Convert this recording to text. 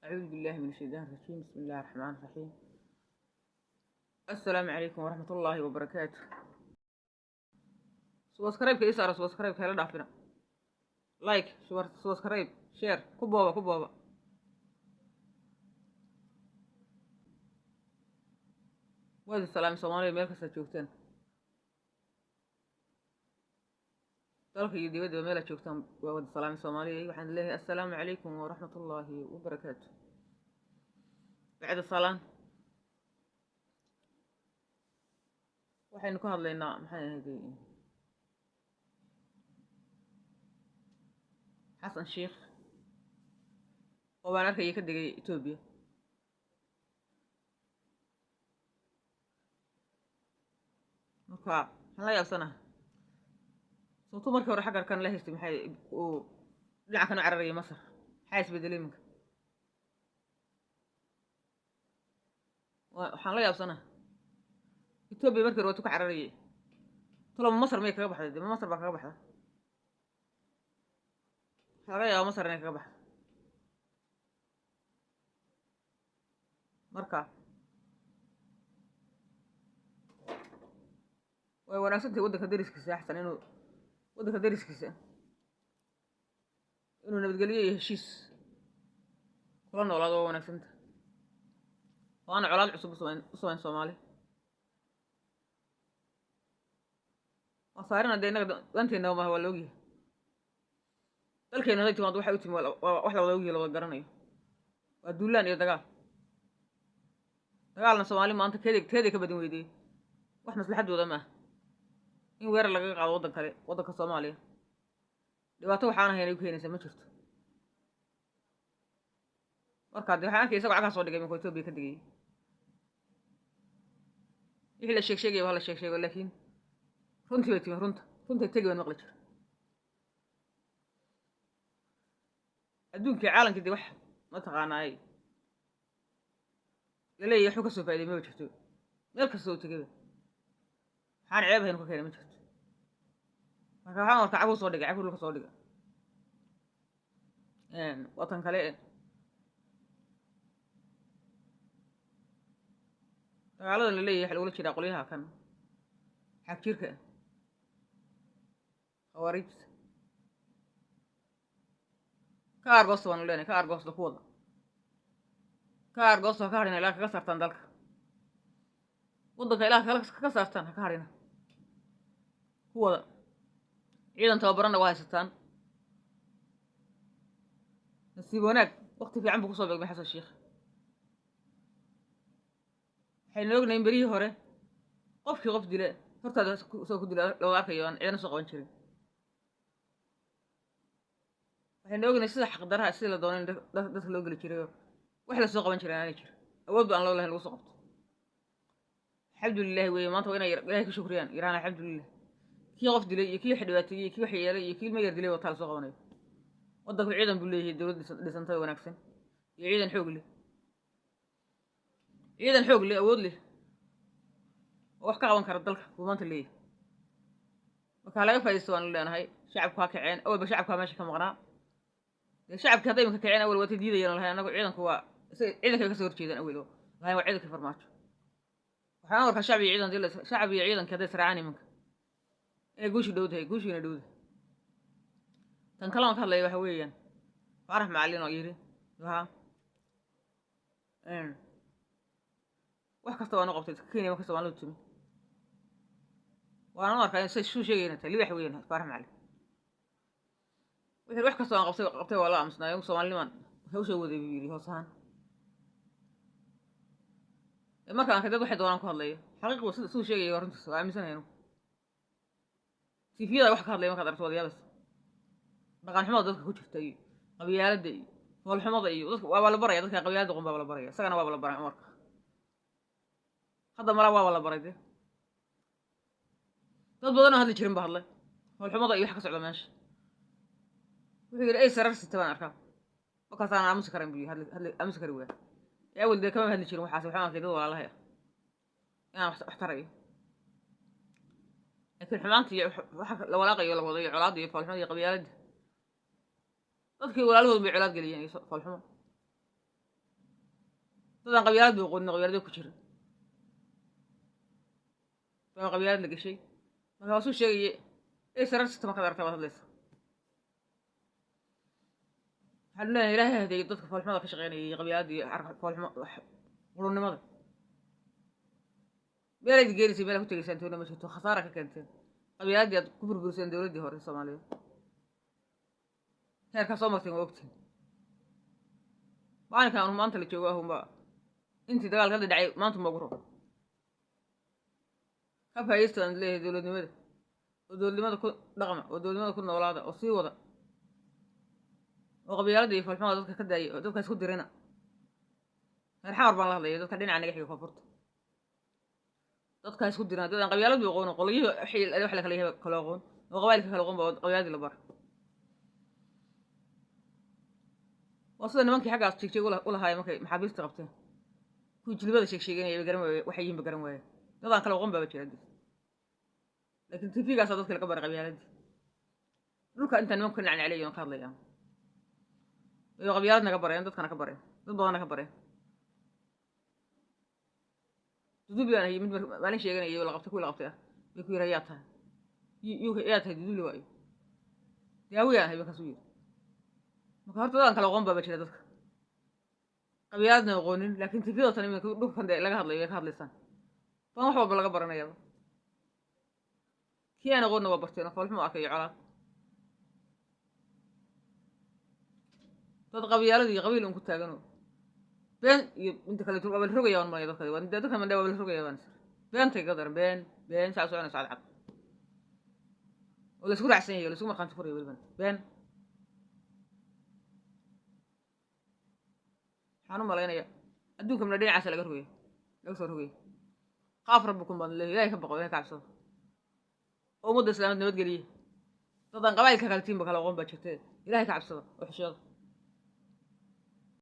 أعوذ بالله من الشيطان الرجيم. بسم الله الرحمن الرحيم. السلام عليكم ورحمة الله وبركاته. Subscribe-ka ii saara, subscribe-ka hala dhaafina, like, subscribe, share, ku booba, ku booba. Waadi salaami Soomaaliya meel kastaad joogtaan, dalka iyo dibaddaba meel aad joogtaan, waa wada salaami Soomaaliya. Waxaan leeyahay assalaamu calaykum waraxmat ullaahi wabarakaatu. Bacda salaan, waxaynu ka hadlaynaa maxay ahayd Xasan Sheikh oo baan arkaya ka degay Etoobiya. Marka waxaan la yaabsanaha sababtuu markii hore xaggarkan la haystay, maxay uu dhinaca kan u cararayay Masar? Maxaa isbedelay iminka? Waxaan la yaabsanaha Etoobiya markii hore waatu ka cararayay, taloba Masar miyay kaga baxday? De ma Masar baa kaga baxda? Waxaa laga yaabaa Masar inay kaga baxdo. Marka way wanaagsan tahay waddanka dariskiisa, axsan inuu waddanka dariskiisa inuu nabadgelyo iyo heshiis kula noolaado waa wanaagsan tahay, waana colaad cusub u samayn Soomaali. Masaarina dee innaga danteena maaha, waa la ogyahay. Dalkeena hadday timaado waxay u timi waa wax la wada ogyahay, la wada garanayo, waa duulaan iyo dagaal. Dagaalna Soomaali maanta keeday teeday ka badin weydey, wax maslaxadooda maaha in weerar lagaga qaado waddan kale, waddanka Soomaaliya. Dhibaato waxaan ahayn ay u keenaysaa ma jirto. Marka dee waxaan arkay isagoo cagkaa soo dhigay markuu Etoobiya ka degayay. Wixii la sheeg sheegaya waa la sheeg sheego, laakiin runtii bay timi. Runta runtay tegi baan maqli jira. Adduunkii caalamkii dee wax mataqaanaay laleeyahay waxuu ka soo faa'iday maba jirto. Meel kasta oo tegayba waxaan ceeb ahayn ka keenay ma jirto. Marka waxaan arkaa caguu soo dhigay, caguu dhulka soo dhigay. Watan kale dagaaladan la leeyahay waxa lagula jiraa qolyaha kan xag jirka, khawaariijta. Ka aargoosta baanu leenahay, ka aargoosta kuwada, ka aargoosta, ha ka hadhina ilaa kaga saartaan dalka, waddanka ilaa kaga saartaan, ha ka hadhina kuwada. Ciidan tababaranna waa haysataan. Nasiib wanaag waqti fiican buu kusoo beegmay Xasan Sheikh. Waxaynu ognahay in berihii hore qofkii qof dile hortaada soo ku dila looga arkayo aan ciidana soo qaban jirin. Waxaynu ognahay sida xaqdaraha sida la doonay in dadka loo geli jiray oo wax la soo qaban jiray aanay jirin, awood ba aan loo lahayn lagu soo qabto. Alxamdulilahi weeye, maanta waa inay Ilahay ku shukriyaan, yiraan alxamdulilah. Kii qof dilay iyo kii wax dhibaateeyey iyo kii wax yeelay iyo kii ilmo yar dilay wataa la soo qabanayo. Waddanku ciidan buu leeyahay, dowlad dhisantay oo wanaagsan iyo ciidan xoog leh, ciidan xoog leh, awood leh oo wax ka qaban kara dalka buu maanta leeyahay. Marka ha laga faa'iidaysto waanu leenahay. Shacabku ha kaceen, awalba shacabka meesha ka maqnaa. Dee shacabki hadday iminka kaceen, awal waatay diidayeen oo lahayn annagu ciidanku waa ciidankay kasoo horjeedaan, awel oo lahayn waa ciidankii Farmaajo. Waxaan arkaa shacab iyo ciidan shacab iyo ciidankii hadday israacaan iminka inay guushu dhow tahay, guushiina dhow tahay. Tan kale aan ka hadlaya waxa weeyaan Faarax Macalin oo yidhi lahaa wax kasta waan u qabtay Kenya, wax kasta waan loo tumi. Waan u arkaa in say suu sheegayna tahay libax weeyaan Faarax Macalin. Wuxuu wax kasta waan qabtay qabtay, waa la aamusnaa, Soomaalinimaan hawsha waday buu yidhi hoos ahaan. Marka arkay dad waxay doonaan ku hadlaya, xaqiiq sida suu sheegaya waa runtiisa, waa aaminsanahay anigu. Tifiyada wax ka hadlaya markaad aragto waad yaabaysa, dhaqan xumada dadka ku jirta iyo qabyaaladda iyo foolxumada iyo dadka waaba la baraya. Dadka qabyaaladda qun baaba la baraya, isagana waaba la baray Cumarka hadda malaa waaba la baray. Dee dad badan oo hadli jirin ba hadlay foolxumada iyo wax ka socda meesha. Wuxuu yidhi ay sarar sita baan arkaa, markaasaan aamusi karan buu yidhi, hadli hadli aamusi kari waaya. Ee awal dee kama hadli jirin waxaas. Waxaan arkay dad walaalahay ah inaan wax tarayo, laakiin xumaanta iyo waxa la walaaqayo la wado iyo colaadda iyo foolxumada iyo qabyaaladda, dadkii walaalahood bay colaad geliyeen iyo foolxumo. Dadaan qabyaalad bay qoodin, qabyaalada ku jira baa qabyaalad la gashay. Marka waa suu sheegaye ee sararta markaad aragtaa baad hadlaysa. Waxaan leeyahay Ilaahay hadeeyo dadka foolxumada ka shaqeynaya iyo qabyaaladda iyo foolxumo qurunimada. Meelayd geenaysay, meel ku tegaysaan toona ma jirto. Khasaara ka keenteen qabyaaladii aad ku burburiseen dowladdii hore Soomaaliya. Heerkaa soo marteen waa ogtiin. Maalinkan anu maanta la joogo ahunba intii dagaalka hadda dhacay maanta ma ugu rabo ka faa'iidaysta. Aan leeyahay dowladnimada oo dowladnimada ku dhaqma oo dowladnimada ku noolaada oo sii wada oo qabyaaladda iyo foolxumada dadka ka daaya oo dadka isku dirina. Reer Xamar baan la hadlaya, dadka dhinaca naga xiga koonfurta, dadka isku dirina. Dad aan qabyaalad ba aqoon, qolyihii wax la kala yahay kala aqoon oo qabailka kala aqoon ba qabyaaladii la bara. Waa sida nimankii xaggaas jeegjeeg u lahaaya markay maxaabiista qabteen, kuwii jilibada sheeg sheeganaya ba garan waaye, waxay yihiin ba garan waaye. Dad aan kala aqoon baaba jira, laakiin TV-gaasaa dadka laga baray qabyaaladii. Dhulka intaa nimanku ka nacnacleeyo ka hadlayaan iyo qabyaalad naga bareen, dadkana ka bareen, dad badanna ka bareen. Dudubli aan hayay mid maalin sheeganayay oo la qabtay, kuwii la qabtay ah bay ku yiri, yaa tahay? Yaa tahay? Dudubli waayo, daawi aan hay markaasuu yiri. Marka horta dadaan kala aqoon baaba jira, dadka qabyaaladna aqoonin, laakiin TV-da tan iminka dhulkan dee laga hadlayo ka hadlaysaan baan wax walba laga baranayaaba. Kii aan aqoonna waa barteen oo foolxumo arkay iyo colaad. Dad qabyaalad iyo qabiil un ku taaganoo been iyo inta kale waaba la rogaya waan malaya. Dadka dadka mandhe waaba la rogaya baan isir. Beentay ka daran, been been saa soconaysa cad cad oo la isku raacsan yahay oo la isku markhaanti furayo welibana been. Waxaan u malaynaya adduunka mina dhinacaasa laga rogaya, laga soo rogaya. Qaaf rabbikum baan leeyahay, Ilahay ka baqo, Ilahay ka cabsado oo ummadda islaamad nabadgeliye. Dadaan qabailka kale tiinba kala aqoon baa jirte, Ilahay ka cabsada oo xishooda.